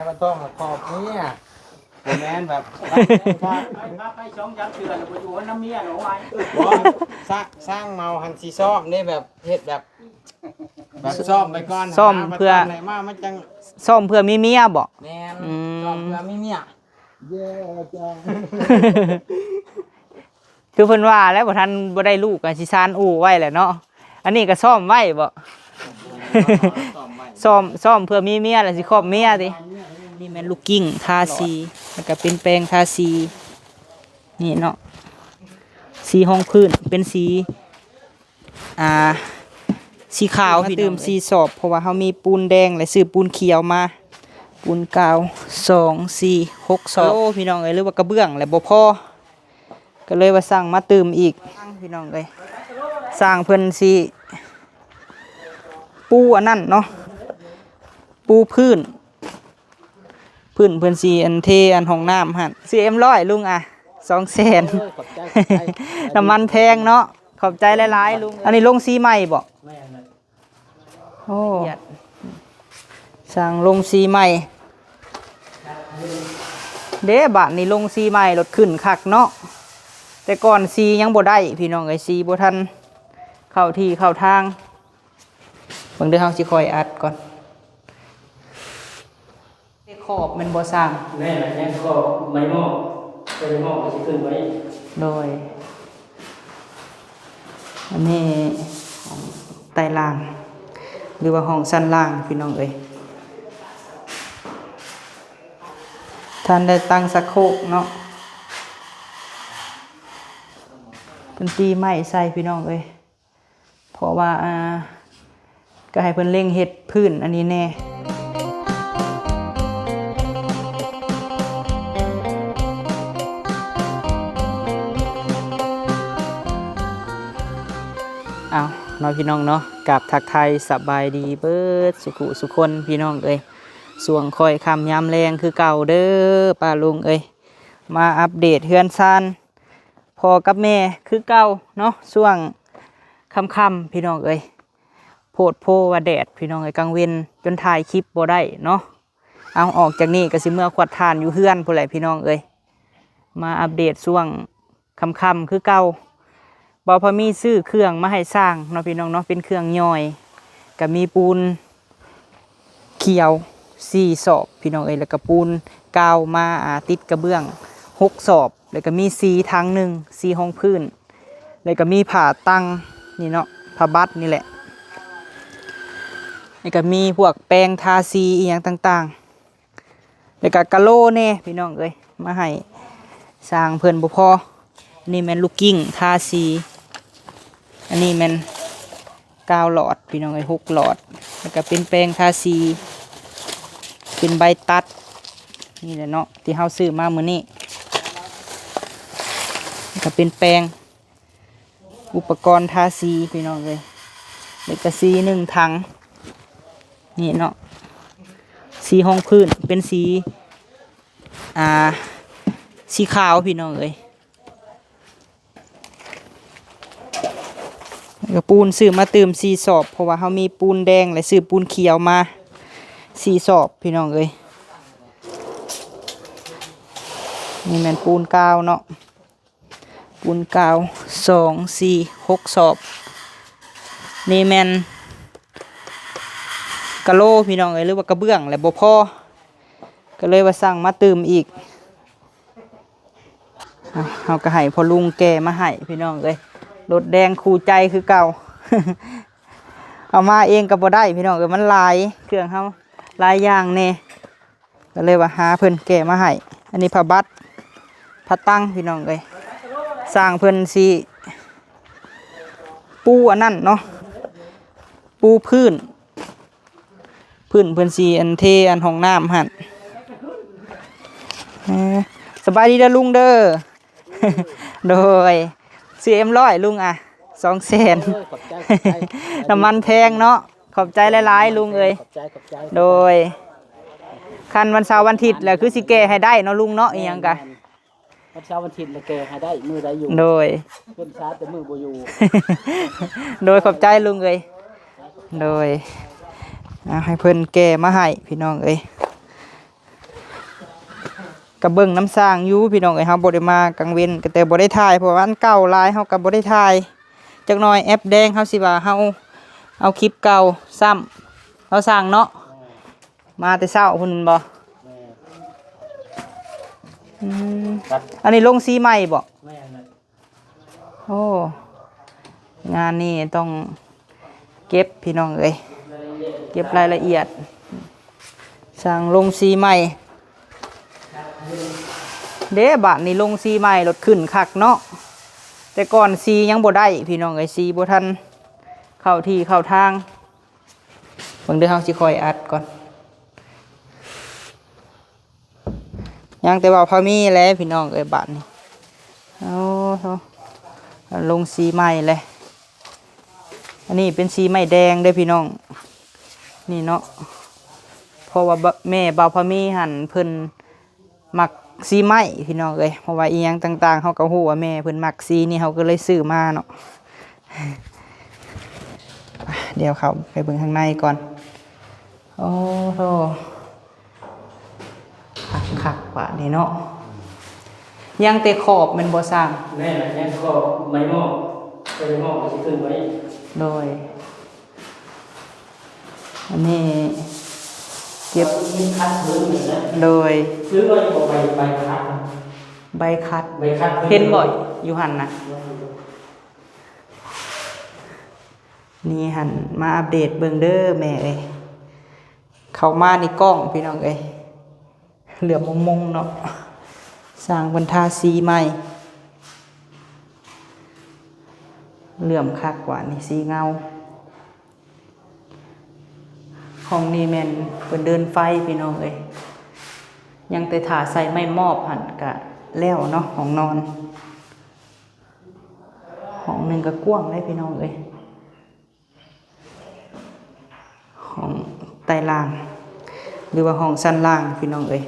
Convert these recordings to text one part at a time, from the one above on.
ມາຕ້ອງມາຂອບເມຍ ບໍ່ແມ່ນແບບ ໄປ ໄປສອງສາມເທື່ອແລ້ວບໍ່ຢູ່ນຳເມຍດອກ ບໍ່ ສະ ຊ່າງເມົາຫັ້ນຊິຊ້ອມເດ້ ແບບເຮັດແບບ ແບບຊ້ອມໄປກ່ອນ ຊ້ອມເພື່ອ ຫາມາຕອນໃດມາມັນຈັ່ງ ຊ້ອມເພື່ອມີເມຍບໍ? ແມ່ນ ອືມ ຊ້ອມເພື່ອມີເມຍ. ຄືເພິ່ນວ່າແຫຼະ ບໍ່ທັນ ບໍ່ໄດ້ລູກກໍຊິຊານອູ້ໄວ້ແຫຼະເນາະ. ອັນນີ້ກໍຊ້ອມໄວ້ບໍ? ຊ້ອມໄວ້ ຊ້ອມ ຊ້ອມເພື່ອມີເມຍແລ້ວຊິຄອບເມຍຕິ? ນີ້ແມ່ນລູກກິ້ງທາສີ ແລ້ວກໍເປັນແປງທາສີ ນີ້ເນາະ ສີຮອງພື້ນເປັນສີ ອ່າ ສີຂາວ ມາຕື່ມສີ່ສອບ ເພາະວ່າເຮົາມີປູນແດງ ແລະ ຊື້ປູນຂຽວມາ ປູນກາວ ສອງ ສີ່ ຫົກສອບ ໂອ້ ພີ່ນ້ອງເອີຍ ຫຼືວ່າກະເບື້ອງແຫຼະບໍ່ພໍ ກໍເລີຍວ່າສັ່ງມາຕື່ມອີກ ພີ່ນ້ອງເອີຍ ຊ່າງເພິ່ນຊິປູອັນນັ້ນເນາະ ປູພື້ນ ພື້ນເພິ່ນຊິອັນເທອັນຫ້ອງນ້ຳຫັ້ນ ຊື້ເອັມຮ້ອຍ ລຸງ ອ່ະ ສອງແສນ ໂອ້ຍ ຂອບໃຈ ຂອບໃຈ ນ້ຳມັນແພງເນາະ ຂອບໃຈຫຼາຍໆ ລຸງ ອັນນີ້ລົງສີໃໝ່ບໍ? ແມ່ນແຫຼະ ໂອ້ ຊ່າງລົງສີໃໝ່ເດ້ ບາດນີ້ລົງສີໃໝ່ລົດຂຶ້ນຄັກເນາະ ແຕ່ກ່ອນສີຍັງບໍ່ໄດ້ ພີ່ນ້ອງເອີຍ ສີບໍ່ທັນເຂົ້າທີ່ເຂົ້າທາງ ເບິ່ງເດີ ເຮົາຊິຄ່ອຍອັດກ່ອນ ເດຂອບແມ່ນບໍ່ຊ່າງ? ແມ່ນແຫຼະ ຍັງຂອບໄມ້ໝອກ ໄມ້ໝອກກໍຊິຂຶ້ນໄວ້ ໂດຍ ອັນນີ້ຫ້ອງໃຕ້ລ່າງ ຫຼືວ່າຫ້ອງຊັ້ນລ່າງ ພີ່ນ້ອງເອີຍ ທ່ານໄດ້ຕັ້ງຊັກໂຄກເນາະ ເພິ່ນຕີໄມ້ໃສ່ ພີ່ນ້ອງເອີຍ ເພາະວ່າ ອ່າ ກໍໃຫ້ເພິ່ນເລັ່ງເຮັດພື້ນອັນນີ້ແດ່ ເອົາເນາະ ພີ່ນ້ອງເນາະ ກາບທັກທາຍສະບາຍດີເບິດສຸຂູສຸຄົນ ພີ່ນ້ອງເອີຍ ຊ່ວງຄ່ອຍຄ່ຳຍາມແລງຄືເກົ່າເດີ ປ້າລຸງເອີຍ ມາອັບເດດເຮືອນຊານ ພໍ່ກັບແມ່ຄືເກົ່າເນາະ ຊ່ວງຄ່ຳໆ ພີ່ນ້ອງເອີຍ ໂພດໂພວ່າແດດ ພີ່ນ້ອງເອີຍ ກາງເວັນຈົນຖ່າຍຄລິບບໍ່ໄດ້ເນາະ ເອົາ ອອກຈາກນີ້ກໍຊິເມືອຂວດຖ່ານຢູ່ເຮືອນພຸ້ນແຫຼະ ພີ່ນ້ອງເອີຍ ມາອັບເດດຊ່ວງຄ່ຳໆ ຄືເກົ່າ ບ່າວພາມີຊື້ເຄື່ອງມາໃຫ້ຊ່າງເນາະ ພີ່ນ້ອງເນາະ ເປັນເຄື່ອງຍ່ອຍ ກໍມີປູນ ຂຽວສີ່ສອບ ພີ່ນ້ອງເອີຍ ແລ້ວກໍປູນກາວມາ ອ່າ ຕິດກະເບື້ອງຫົກສອບ ແລ້ວກໍມີສີຖັງໜຶ່ງ ສີຮອງພື້ນ ແລ້ວກໍມີຜ້າຕັ່ງນີ້ເນາະ ຜ້າບັດນີ້ແຫຼະ ແລ້ວກໍມີພວກແປງທາສີອີ່ຫຍັງຕ່າງໆ ແລ້ວກໍກະໂຫຼແດ່ ພີ່ນ້ອງເອີຍ ມາໃຫ້ຊ່າງເພິ່ນບໍ່ພໍ ອັນນີ້ແມ່ນລູກກິ້ງທາສີ ອັນນີ້ແມ່ນກາວຫຼອດ ພີ່ນ້ອງເອີຍ ຫົກຫຼອດ ແລ້ວກໍເປັນແປງທາສີ ເປັນໃບຕັດ ນີ້ແຫຼະເນາະ ທີ່ເຮົາຊື້ມາມື້ນີ້ ແລ້ວກໍເປັນແປງ ອຸປະກອນທາສີ ພີ່ນ້ອງເອີຍ ແລ້ວກໍສີໜຶ່ງຖັງ ນີ້ເນາະ ສີຮອງພື້ນເປັນສີ ອ່າ ສີຂາວ ພີ່ນ້ອງເອີຍ ແລ້ວກໍປູນຊື້ມາຕື່ມສີ່ສອບ ເພາະວ່າເຮົາມີປູນແດງ ແລະ ຊື້ປູນຂຽວມາສີ່ສອບ ພີ່ນ້ອງເອີຍ ນີ້ແມ່ນປູນກາວເນາະ ປູນກາວ ສອງ ສີ່ ຫົກສອບ ນີ້ແມ່ນກະໂຫຼ ພີ່ນ້ອງເອີຍ ຫຼືວ່າກະເບື້ອງແຫຼະບໍ່ພໍ ກໍເລີຍວ່າສັ່ງມາຕື່ມອີກ ເຮົາກໍໃຫ້ພໍ່ລຸງແກ່ມາໃຫ້ ພີ່ນ້ອງເອີຍ ລົດແດງຄູ່ໃຈຄືເກົ່າ ເອົາມາເອງກໍບໍ່ໄດ້ ພີ່ນ້ອງເອີຍ ມັນຫຼາຍ ເຄື່ອງເຮົາຫຼາຍຢ່າງແດ່ ກໍເລີຍວ່າຫາເພິ່ນແກ່ມາໃຫ້ ອັນນີ້ຜ້າບັດ ຜ້າຕັ່ງ ພີ່ນ້ອງເອີຍ ຊ່າງເພິ່ນຊິປູອັນນັ້ນເນາະ ປູພື້ນ ພື້ນເພິ່ນຊິອັນເທອັນຫ້ອງນ້ຳຫັ້ນ ເອີ ສະບາຍດີເດີລຸງເດີ ໂດຍ ຊື້ເອັມຮ້ອຍ ລຸງ ອ່ະ ສອງແສນ ໂອ້ຍ ຂອບໃຈ ຂອບໃຈ ນ້ຳມັນແພງເນາະ ຂອບໃຈຫຼາຍໆ ລຸງເອີຍ ຂອບໃຈ ຂອບໃຈ ໂດຍ ຄັນວັນເສົາວັນທິດແຫຼະ ຄືຊິແກ່ໃຫ້ໄດ້ເນາະ ລຸງເນາະ ອີ່ຫຍັງກະ ແມ່ນໆ ວັນເສົາວັນທິດລະແກ່ໃຫ້ໄດ້ ມື້ໃດຢູ່ ໂດຍ ເພິ່ນຊາແຕ່ມື້ບໍ່ຢູ່ ໂດຍ ຂອບໃຈລຸງເອີຍ ໂດຍ ເອົາໃຫ້ເພິ່ນແກ່ມາໃຫ້ ພີ່ນ້ອງເອີຍ ກໍເບິ່ງນຳຊ່າງຢູ່ພີ່ນ້ອງເອີຍ. ເຮົາບໍ່ໄດ້ມາກາງເວັນ ກໍແຕ່ບໍ່ໄດ້ຖ່າຍ ເພາະວ່າມັນເກົ່າຫຼາຍ ເຮົາກໍບໍ່ໄດ້ຖ່າຍ. ຈັກໜ່ອຍແອັບແດງ ເຮົາຊິວ່າເຮົາເອົາຄລິບເກົ່າຊ້ຳ ເຮົາສ້າງເນາະ. ມາແຕ່ເຊົ້າພຸ້ນແມ່ນບໍ່? ແມ່ນ. ອືມ ອັນນີ້ລົງສີໃໝ່ບໍ່? ແມ່ນ. ໂອ້ ງານນີ້ຕ້ອງເກັບພີ່ນ້ອງເອີຍ ເກັບລາຍລະອຽດ ຊ່າງລົງສີໃໝ່ເດ້. ບາດນີ້ລົງສີໃໝ່ລົດຂຶ້ນຄັກເນາະ ແຕ່ກ່ອນສີຍັງບໍ່ໄດ້ພີ່ນ້ອງເອີຍ ສີບໍ່ທັນເຂົ້າທີ່ເຂົ້າທາງ. ເບິ່ງເດີ ເຮົາຊິຄ່ອຍອັດກ່ອນ. ຍັງແຕ່ວ່າພາມີແຫຼະພີ່ນ້ອງເອີຍ ບາດນີ້. ໂອ້ໂຫ ລົງສີໃໝ່ແຫຼະ. ອັນນີ້ເປັນສີໄມ້ແດງເດີພີ່ນ້ອງ ນີ້ເນາະ. ເພາະວ່າແມ່ບ່າວພາມີຫັ້ນເພິ່ນມັກສີໄມ້ພີ່ນ້ອງເອີຍ ເພາະວ່າອີ່ຫຍັງຕ່າງໆ ເຮົາກໍຮູ້ວ່າແມ່ເພິ່ນມັກສີນີ້ ເຮົາກໍເລີຍຊື້ມາເນາະ. ດຽວເຂົ້າໄປເບິ່ງຂ້າງໃນກ່ອນ. ໂອ້ໂຫ ຄັກໆ ບາດນີ້ເນາະ. ຍັງແຕ່ຂອບແມ່ນບໍ່ຊ່າງ? ແມ່ນລະ ຍັງຂອບໄມ້ໝອກ ໄມ້ໝອກກໍຊິຂຶ້ນໄວ້. ໂດຍ ອັນນີ້ເກັບ ມີຄັດເບິ່ງນີ້ນະ. ໂດຍ ຊື້ໄວ້ບໍ່ ໃບ ໃບຄັດ ໃບຄັດ ໃບຄັດ ເຫັນບໍ່ຢູ່ຫັ້ນນະ? ນີ້ຫັ້ນ ມາອັບເດດເບິ່ງເດີແມ່ເອີຍ. ເຂົ້າມານີ້ກ້ອງພີ່ນ້ອງເອີຍ ເຫຼື້ອມມົງໆ ເນາະ. ຊ່າງເພິ່ນທາສີໃໝ່ ເຫຼື້ອມຄັກກວ່ານີ້ ສີເງົາ. ຫ້ອງນີ້ແມ່ນເພິ່ນເດີນໄຟພີ່ນ້ອງເອີຍ ຍັງແຕ່ຖ້າໃສ່ໄມ້ມອບຫັ້ນກະແລ້ວເນາະ ຫ້ອງນອນ. ຫ້ອງໜຶ່ງກໍກວ້າງເດ້ພີ່ນ້ອງເອີຍ ຫ້ອງໃຕ້ລ່າງ ຫຼືວ່າຫ້ອງຊັ້ນລ່າງພີ່ນ້ອງເອີຍ.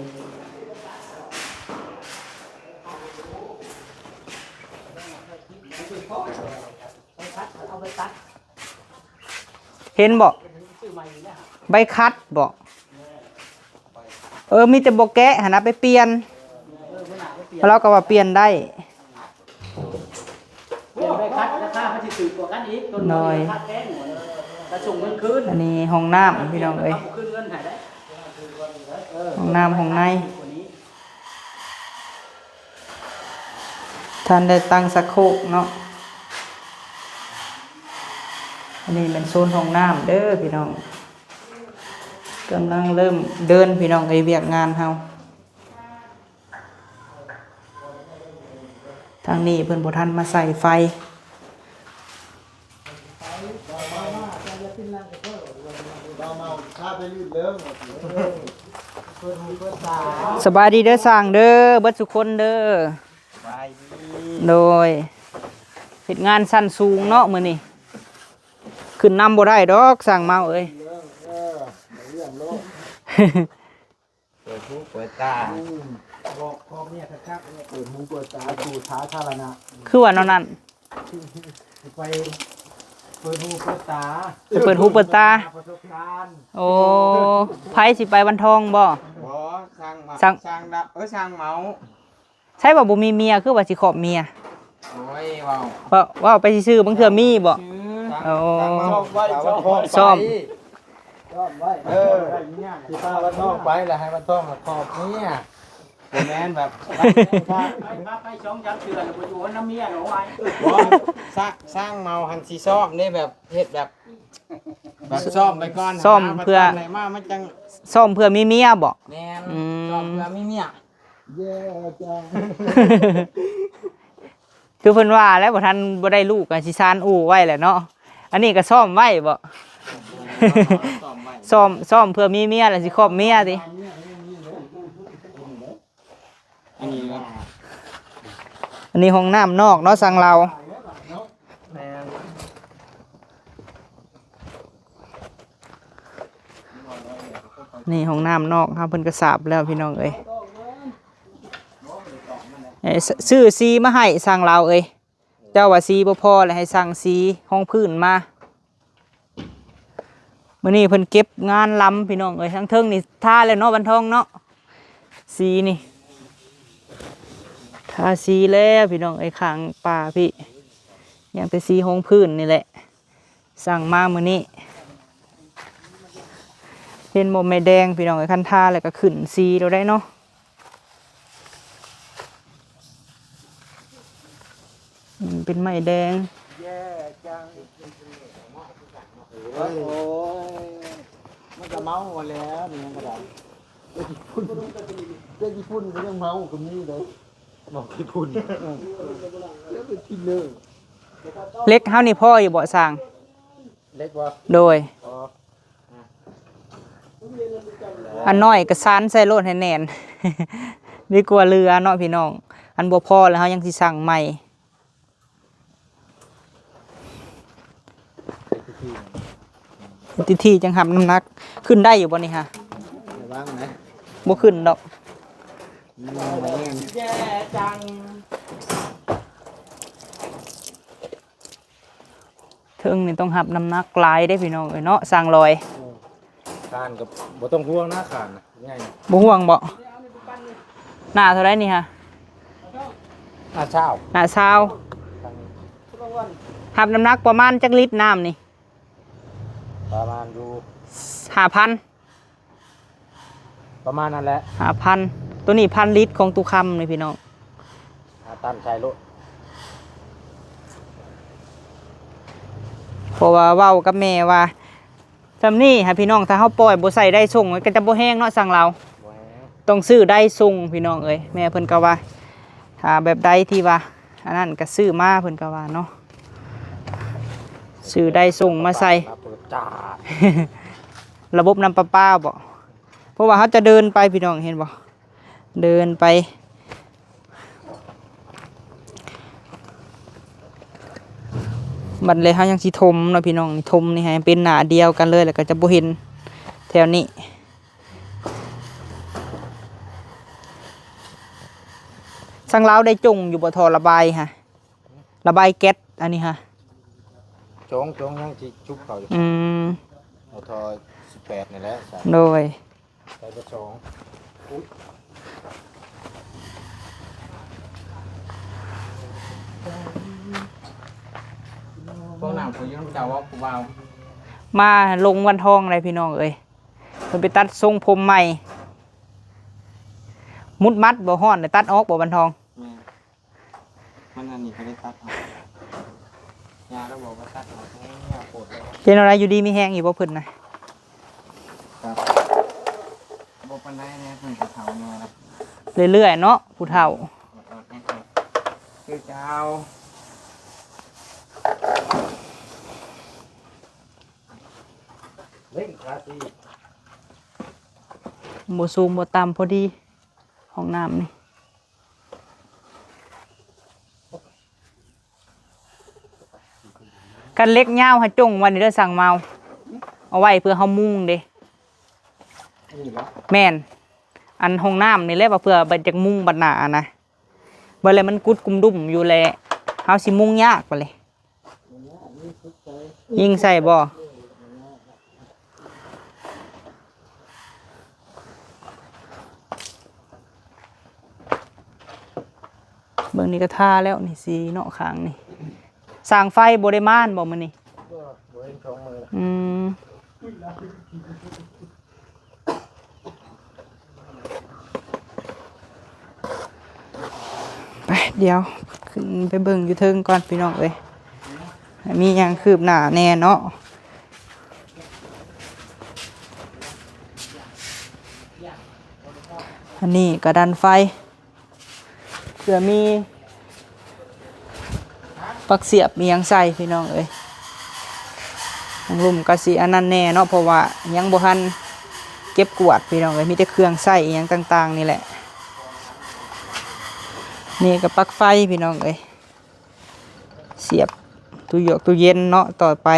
ເຫັນບໍ່? ໃບຄັດບໍ່? ເອີ ມີແຕ່ບໍ່ແກະຫັ້ນນະ ໄປປ່ຽນ. ລາວກໍວ່າປ່ຽນໄດ້. ປ່ຽນໃບຄັດ ລາຄາມັນຊິຖືກກວ່າກັນອີກ. ໂດຍ ຄັດແພງ ກະສົ່ງເງິນຄືນ. ອັນນີ້ຫ້ອງນ້ຳພີ່ນ້ອງເອີຍ ຄືນເງິນໃຫ້ໄດ້. ເອີ ຫ້ອງນ້ຳຫ້ອງໃນ. ທ່ານໄດ້ຕັ້ງຊັກໂຄກເນາະ. ອັນນີ້ແມ່ນໂຊນຫ້ອງນ້ຳເດີພີ່ນ້ອງ ກຳລັງເລີ່ມເດີນພີ່ນ້ອງເອີຍ ວຽກງານເຮົາ. ທາງນີ້ເພິ່ນບໍ່ທັນມາໃສ່ໄຟ. ສະບາຍດີເດີຊ່າງເດີ ເບິດສຸຄົນເດີ. ສະບາຍດີ. ໂດຍ ເຮັດງານຊັ້ນສູງເນາະມື້ນີ້ ຂຶ້ນນຳບໍ່ໄດ້ດອກຊ່າງເມົາເອີຍ. ເອີ ເລື່ອງໂລດ. ເປີດຫູເປີດຕາ. ອືມ ບອກພໍ່ເມຍຄັກໆ ເປີດຫູເປີດຕາສູ່ສາທາລະນະ. ຄືວ່າແນວນັ້ນ ໄປເປີດຫູເປີດຕາ. ໄປເປີດຫູເປີດຕາ. ປະສົບການ. ໂອ້ ໃຜຊິໄປວັນທອງບໍ່? ບໍ່ ຊ່າງມາ ຊ່າງ ຊ່າງດັບ ເອີ ຊ່າງເມົາ. ໃສວ່າບໍ່ມີເມຍ ຄືວ່າຊິຄອບເມຍ? ໂອ້ຍ ເວົ້າ ເວົ້າ ເວົ້າໄປຊື່ໆ ບາງເທື່ອມີບໍ່? ໂອ້ ຊ້ອມໄວ້ ຊ້ອມໄວ້ ຊ້ອມໄວ້. ເອີ ຊິພາວັນທອງໄປລະ ໃຫ້ວັນທອງລະຄອບເມຍ. ບໍ່ແມ່ນແບບ ໄປ ໄປ ໄປສອງສາມເທື່ອລະບໍ່ຢູ່ນຳເມຍດອກ. ບໍ່ ຊ່າງ ຊ່າງເມົາຫັ້ນຊິຊ້ອມເດ້ ແບບເຮັດແບບ ແບບຊ້ອມໄປກ່ອນ ຊ້ອມເພື່ອ ມາມັນຈັ່ງ ຊ້ອມເພື່ອມີເມຍບໍ່? ແມ່ນ ອືມ ຊ້ອມເພື່ອມີເມຍ. ແຍ່ຈັງ ຄືເພິ່ນວ່າແຫຼະ ບໍ່ທັນ ບໍ່ໄດ້ລູກກໍຊິຊານອູ້ໄວ້ແຫຼະເນາະ. ອັນນີ້ກໍຊ້ອມໄວ້ບໍ່? ຊ້ອມໄວ້ ຊ້ອມ ຊ້ອມເພື່ອມີເມຍ ແລ້ວຊິຄອບເມຍຕິ? ອັນນີ້ ອັນນີ້ຫ້ອງນ້ຳນອກເນາະ ຊ່າງລາວ. ແມ່ນ. ນີ້ຫ້ອງນ້ຳນອກເຮົາ ເພິ່ນກໍສາບແລ້ວພີ່ນ້ອງເອີຍ. ເອີ ຊື້ສີມາໃຫ້ຊ່າງລາວເອີຍ. ເຈົ້າວ່າສີບໍ່ພໍ ແລ້ວໃຫ້ສັ່ງສີຮອງພື້ນມາ. ມື້ນີ້ເພິ່ນເກັບງານລຳພີ່ນ້ອງເອີຍ. ທາງເທິງນີ້ທາແລ້ວເນາະ ວັນທອງເນາະ ສີນີ້. ທາສີແລ້ວພີ່ນ້ອງເອີຍ ຂ້າງປ່າພີ້ ຍັງແຕ່ສີຮອງພື້ນນີ້ແຫຼະ ສັ່ງມາມື້ນີ້. ເຫັນບໍ່ແມ່ແດງພີ່ນ້ອງເອີຍ ຄັນທາແລ້ວກໍຂຶ້ນສີໂລດໄດ໋ເນາະ. ອືມ ເປັນໄມ້ແດງ. ແຍ່ຈັງ ໂອ້ຍ ມັນກໍເມົາຫັ້ນແຫຼະ ມີຫຍັງກໍໄດ້ ເດັກຍີ່ປຸ່ນ ເດັກຍີ່ປຸ່ນກໍຍັງເມົາກໍມີເດ້ ເມົາຍີ່ປຸ່ນ ເອີ ເຫຼັກເຮົານີ້ພໍຢູ່ບໍ່ຊ່າງ? ເຫຼັກບໍ່? ໂດຍ ອໍ ອັນນ້ອຍກໍຊານໃສ່ໂລດໃຫ້ແໜ້ນ ດີກວ່າເຫຼືອເນາະພີ່ນ້ອງ ອັນບໍ່ພໍແລ້ວເຮົາຍັງຊິສັ່ງໃໝ່. ເຮັດພິທີ ເຮັດພິທີຈັ່ງຮັບນ້ຳໜັກ ຂຶ້ນໄດ້ຢູ່ບໍ່ນີ້ຫະ? ລະວັງນະ ບໍ່ຂຶ້ນດອກ ອືມ ເທິງນີ້ຕ້ອງຮັບນ້ຳໜັກຫຼາຍເດ້ພີ່ນ້ອງເອີຍເນາະ ຊ່າງລອຍ. ທ່ານກໍບໍ່ຕ້ອງຫ່ວງນະ ທ່ານນະ ໃຫຍ່ ບໍ່ຫ່ວງບໍ່? ໜ້າເທົ່າໃດນີ້ຫະ? ໜ້າຊາວ ໜ້າຊາວ. ຮັບນ້ຳໜັກປະມານຈັກລິດນ້ຳນີ້? ປະມານຢູ່ ຫ້າພັນ ປະມານນັ້ນແຫຼະ ຫ້າພັນ. ໂຕນີ້ພັນລິດຂອງຕູ້ຄຳນີ້ພີ່ນ້ອງ ຫ້າຕັນໃສ່ໂລດ. ເພາະວ່າເວົ້າກັບແມ່ວ່າ ຊ່ຳນີ້ຫາພີ່ນ້ອງ ຖ້າເຮົາປ່ອຍບໍ່ໃສ່ໄດ້ສົ່ງ ມັນກໍຈະບໍ່ແຮງເນາະ ຊ່າງລາວ ບໍ່ແຮງ ຕ້ອງຊື້ໄດ້ສົ່ງພີ່ນ້ອງເອີຍ. ແມ່ເພິ່ນກໍວ່າ ຖ້າແບບໃດທີ່ວ່າອັນນັ້ນກໍຊື້ມາ ເພິ່ນກໍວ່າເນາະ ຊື້ໄດ້ສົ່ງມາໃສ່ ມາເປີດຈ້າ ລະບົບນ້ຳປະປາບໍ? ເພາະວ່າເຮົາຈະເດີນໄປພີ່ນ້ອງ ເຫັນບໍ່? ເດີນໄປ ບັດແລ້ວເຮົາຍັງຊິຖົມເນາະພີ່ນ້ອງ ຖົມນີ້ໃຫ້ເປັນໜ້າດຽວກັນເລີຍ ແລ້ວກໍຈະບໍ່ເຫັນແຖວນີ້. ຊ່າງລາວໄດ້ຈົ່ງຢູ່ບໍ່ ທໍ່ລະບາຍຫະ? ລະບາຍແກັດອັນນີ້ຫະ? ຈົ່ງ ຈົ່ງ ຍັງຊິຈຸບເຂົ້າຢູ່. ອືມ ເອົາທໍ່ສິບແປດນີ້ແຫຼະ. ໂດຍ. ໃສ່ເບີສອງ ພວກນ້ຳຜູ້ຍືມເຈົ້າວ່າຜູ້ບ່າວ ມາລົງວັນທອງໄດ໋ພີ່ນ້ອງເອີຍ. ເພິ່ນໄປຕັດຊົງຜົມໃໝ່ ມຸດມັດບໍ່ ຮ້ອນ ຕັດອອກບໍ່ວັນທອງ? ແມ່ນ. ມັນອັນນີ້ກໍໄດ້ຕັດອອກ ຍາລາວບອກວ່າຕັດອອກແຮງຍາວໂພດແລ້ວ. ເປັນແນວໃດ ຢູ່ດີມີແຮງຢູ່ບໍ່ເພິ່ນນະ? ກໍບໍ່ປານໃດແຫຼະ ເພິ່ນກໍເຖົ້າແນ່ລະ ເລື້ອຍໆເນາະ ຜູ້ເຖົ້າ ຄືເຈົ້າ ເລັ່ງທາສີ ບໍ່ສູງບໍ່ຕ່ຳ ພໍດີ ຫ້ອງນ້ຳນີ້. ຄັນເຫຼັກຍາວຫາຈົ່ງໄວ້ນີ້ເດີ ຊ່າງເມົາ ເອົາໄວ້ເພື່ອເຮົາມຸງເດ້. ນີ້ເນາະ ແມ່ນ ອັນຫ້ອງນ້ຳນີ້ແຫຼະ ວ່າເພື່ອບັດຢາກມຸງບັດໜ້ານະ ບັດແລ້ວມັນກຸດກຸມດຸມຢູ່ແຫຼະ ເຮົາຊິມຸງຍາກບັດນີ້. ຍິງໃສ່ບໍ່? ເບິ່ງນີ້ກໍທາແລ້ວນີ້ ສີເນາະ ຂ້າງນີ້. ຊ່າງໄຟບໍ່ໄດ້ມານບໍ່ມື້ນີ້? ບໍ່ ບໍ່ເຫັນສອງມື້ລະ. ອືມ. ໄປ ດຽວຂຶ້ນໄປເບິ່ງຢູ່ເທິງກ່ອນພີ່ນ້ອງເອີຍ ມີຫຍັງຄືບໜ້າແດ່ເນາະ. ອັນນີ້ກະດັນໄຟ ເພື່ອມີ ປັກສຽບອີ່ຫຍັງໃສ່ພີ່ນ້ອງເອີຍ. ທາງລຸ່ມກໍຊິອັນນັ້ນແດ່ເນາະ ເພາະວ່າຍັງບໍ່ທັນເກັບກວາດພີ່ນ້ອງເອີຍ ມີແຕ່ເຄື່ອງໃຊ້ອີ່ຫຍັງຕ່າງໆນີ້ແຫຼະ. ນີ້ກໍປັກໄຟພີ່ນ້ອງເອີຍ ສຽບຕູ້ຢວກຕູ້ເຢັນເນາະ ຕໍ່ໄປ.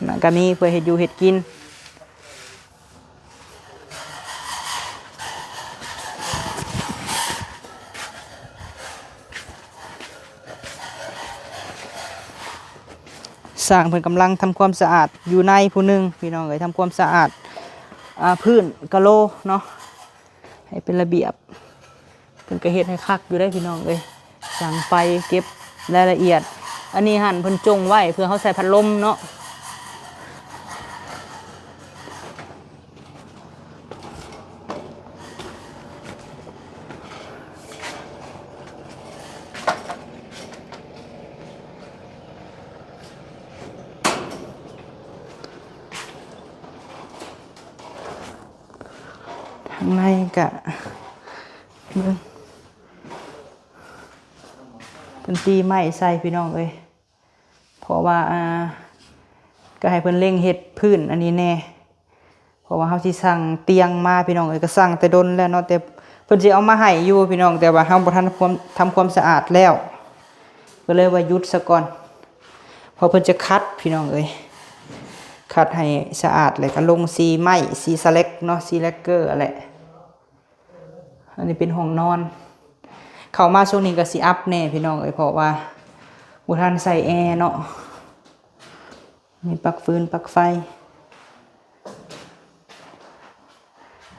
ນັ້ນກໍມີເພື່ອເຮັດຢູ່ເຮັດກິນ. ຊ່າງເພິ່ນກຳລັງທຳຄວາມສະອາດຢູ່ໃນຜູ້ໜຶ່ງ ພີ່ນ້ອງເອີຍ ທຳຄວາມສະອາດ ອາ ພື້ນກະໂລເນາະ ໃຫ້ເປັນລະບຽບ. ເພິ່ນກໍເຮັດໃຫ້ຄັກຢູ່ເດ້ພີ່ນ້ອງເອີຍ, ສັງໄຟເກັບລາຍລະອຽດ. ອັນນີ້ຫັ້ນເພິ່ນຈົ່ງໄວ້ເພື່ອເຮົາໃສ່ພັດລົມເນາະ. ທາງໃນກະ ເບິ່ງ ເພິ່ນຕີໄມ້ໃສ່ພີ່ນ້ອງເອີຍ, ເພາະວ່າ ອ່າ ກໍໃຫ້ເພິ່ນເລັ່ງເຮັດພື້ນອັນນີ້ແດ່. ເພາະວ່າເຮົາຊິສັ່ງຕຽງມາພີ່ນ້ອງເອີຍ, ກໍສັ່ງແຕ່ດົນແລ້ວເນາະ, ແຕ່ເພິ່ນຊິເອົາມາໃຫ້ຢູ່ພີ່ນ້ອງ, ແຕ່ວ່າເຮົາບໍ່ທັນຄວາມ ທຳຄວາມສະອາດແລ້ວ, ກໍເລີຍວ່າຢຸດຊະກ່ອນ. ເພາະເພິ່ນຈະຂັດພີ່ນ້ອງເອີຍ, ຂັດໃຫ້ສະອາດ ແລ້ວກໍລົງສີໄມ້ ສີສະແລັກເນາະ, ສີແລັກເກີຫັ້ນແຫຼະ. ອັນນີ້ເປັນຫ້ອງນອນ, ເຂົ້າມາຊ່ວງນີ້ກໍຊິອັບແດ່ພີ່ນ້ອງເອີຍ, ເພາະວ່າບໍ່ທັນໃສ່ແອເນາະ. ມີປັກຟືນປັກໄຟ.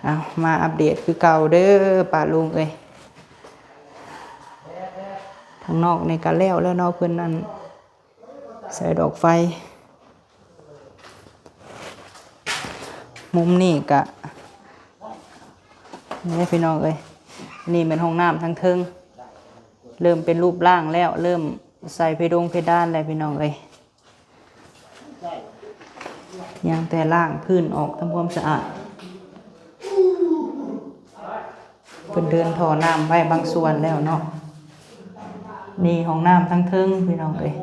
ເອົາ ມາອັບເດດຄືເກົ່າເດີປ້າລຸງເອີຍ. ທາງນອກນີ້ກໍແລ້ວແລ້ວເນາະ, ເພິ່ນນັ້ນໃສ່ດອກໄຟ. ມຸມນີ້ກະ ນີ້ພີ່ນ້ອງເອີຍ, ນີ້ແມ່ນຫ້ອງນ້ຳທາງເທິງ, ເລີ່ມເປັນຮູບຮ່າງແລ້ວ, ເລີ່ມໃສ່ເພດົງເພດານແລ້ວພີ່ນ້ອງເອີຍ. ຍັງແຕ່ລ້າງພື້ນອອກທຳຄວາມສະອາດ. ເພິ່ນເດີນທໍ່ນ້ຳໄວ້ບາງສ່ວນແລ້ວເນາະ. ນີ້ຫ້ອງນ້ຳທາງເທິງພີ່ນ້ອງເອີຍ.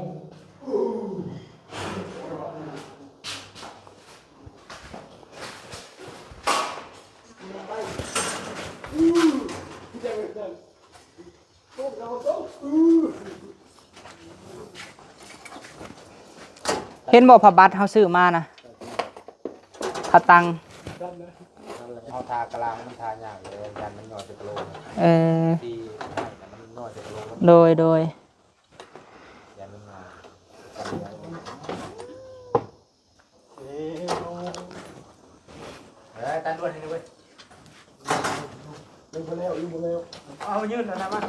ເຫັນບໍ່ ຜ້າບັດເຮົາຊື້ມານະ? ຜ້າຕັງ. ເຮົາທາກະລາງ ມັນທາຍາກເລີຍ, ຢ້ານມັນຫຍໍ້ໃສ່ກະໂຫຼ. ເອີ ທີ່ໃຫ້ນະ ມັນຫຍໍ້ໃສ່ກະໂຫຼ. ໂດຍ ໂດຍ. ຢ້ານມັນຫຍໍ້. ເອີ ຕັດດ່ວນໃຫ້ເວີຍ. ຍັງບໍ່ແລ້ວ ຍັງບໍ່ແລ້ວ. ເອົາຍື່ນອັນນັ້ນມາ.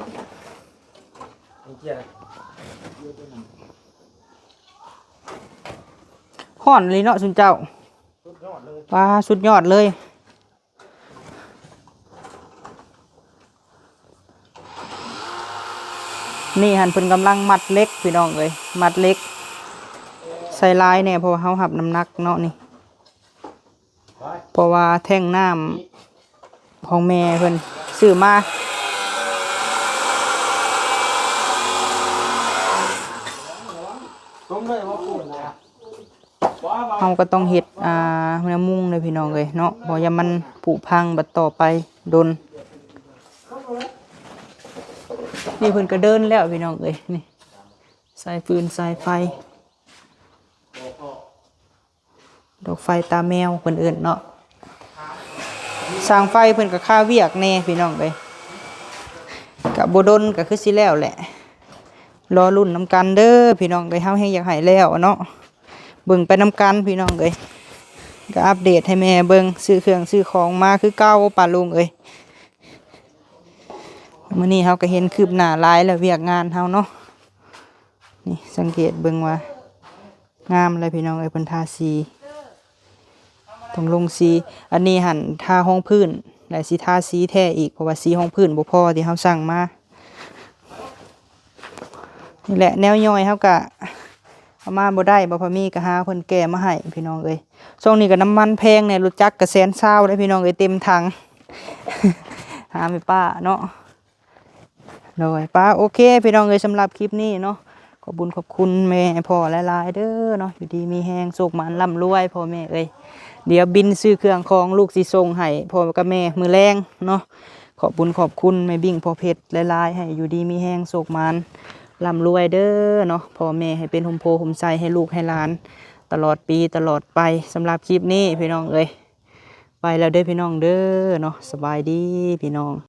ມັນເກຍນະ. ຮ້ອນອີ່ຫຼີເນາະຊຸມເຈົ້າ. ສຸດຍອດເລີຍ. ວ້າ ສຸດຍອດເລີຍ. ນີ້ຫັ້ນເພິ່ນກຳລັງມັດເຫຼັກພີ່ນ້ອງເອີຍ, ມັດເຫຼັກໃສ່ລາຍແດ່ ເພາະວ່າເຮົາຮັບນ້ຳໜັກເນາະນີ້, ເພາະວ່າແທ້ງນ້ຳຂອງແມ່ເພິ່ນຊື້ມາ. ເຮົາກໍຕ້ອງເຮັດ ອ່າ ແນວມຸງເດ້ພີ່ນ້ອງເອີຍເນາະ, ບໍ່ຢ່າມັນຜຸພັງບັດຕໍ່ໄປດົນ. ນີ້ເພິ່ນກໍເດີນແລ້ວພີ່ນ້ອງເອີຍ, ນີ້ສາຍຟືນສາຍໄຟ ດອກໄຟຕາແມວເພິ່ນເອີ້ນເນາະ. ຊ່າງໄຟເພິ່ນກໍຄາວຽກແດ່ພີ່ນ້ອງເອີຍ, ກະບໍ່ດົນກໍຄືຊິແລ້ວແຫຼະ. ລໍລຸ້ນນຳກັນເດີພີ່ນ້ອງເອີຍ, ເຮົາແຮງຢາກໃຫ້ແລ້ວເນາະ. ເບິ່ງໄປນຳກັນພີ່ນ້ອງເອີຍ, ກໍອັບເດດໃຫ້ແມ່ເບິ່ງ. ຊື້ເຄື່ອງຊື້ຂອງມາຄືເກົ່າປ້າລຸງເອີຍ. ມື້ນີ້ເຮົາກໍເຫັນຄືບໜ້າຫຼາຍແລ້ວວຽກງານເຮົາເນາະ. ນີ້ສັງເກດເບິ່ງວ່າງາມແລ້ວພີ່ນ້ອງເອີຍ, ເພິ່ນທາສີ ຕ້ອງລົງສີ. ອັນນີ້ຫັ້ນທາຮອງພື້ນ ແລະ ຊິທາສີແທ້ອີກ, ເພາະວ່າສີຮອງພື້ນບໍ່ພໍທີ່ເຮົາສັ່ງມາ. ນີ້ແຫຼະ ແນວຍ່ອຍເຮົາກະເອົາມາບໍ່ໄດ້, ບໍ່ພໍມີກະຫາເພິ່ນແກ່ມາໃຫ້ພີ່ນ້ອງເອີຍ. ຊ່ວງນີ້ກະນ້ຳມັນແພງແດ່, ລົດຈັກກະແສນຊາວເດ້ພີ່ນ້ອງເອີຍ, ເຕັມຖັງ. ຫາແມ່ປ້າເນາະ. ໂດຍ ປ້າ ໂອເຄພີ່ນ້ອງເອີຍ, ສຳລັບຄລິບນີ້ເນາະ ຂອບບຸນຂອບຄຸນແມ່ພໍ່ຫຼາຍໆເດີເນາະ, ຢູ່ດີມີແຮງ ໂຊກໝານລ່ຳລວຍພໍ່ແມ່ເອີຍ. ດຽວບິນຊື້ເຄື່ອງຂອງລູກຊິສົ່ງໃຫ້ພໍ່ກັບແມ່ມື້ແລງເນາະ. ຂອບບຸນຂອບຄຸນແມ່ບິ້ງພໍ່ເພັດຫຼາຍໆ, ໃຫ້ຢູ່ດີມີແຮງ ໂຊກໝານລ່ຳລວຍເດີເນາະ, ພໍ່ແມ່ໃຫ້ເປັນຮົ່ມໂພຮົ່ມໄຊໃຫ້ລູກໃຫ້ຫຼານຕະຫຼອດປີຕະຫຼອດໄປ. ສຳລັບຄລິບນີ້ພີ່ນ້ອງເອີຍ ໄປແລ້ວເດີພີ່ນ້ອງເດີເນາະ, ສະບາຍດີພີ່ນ້ອງ.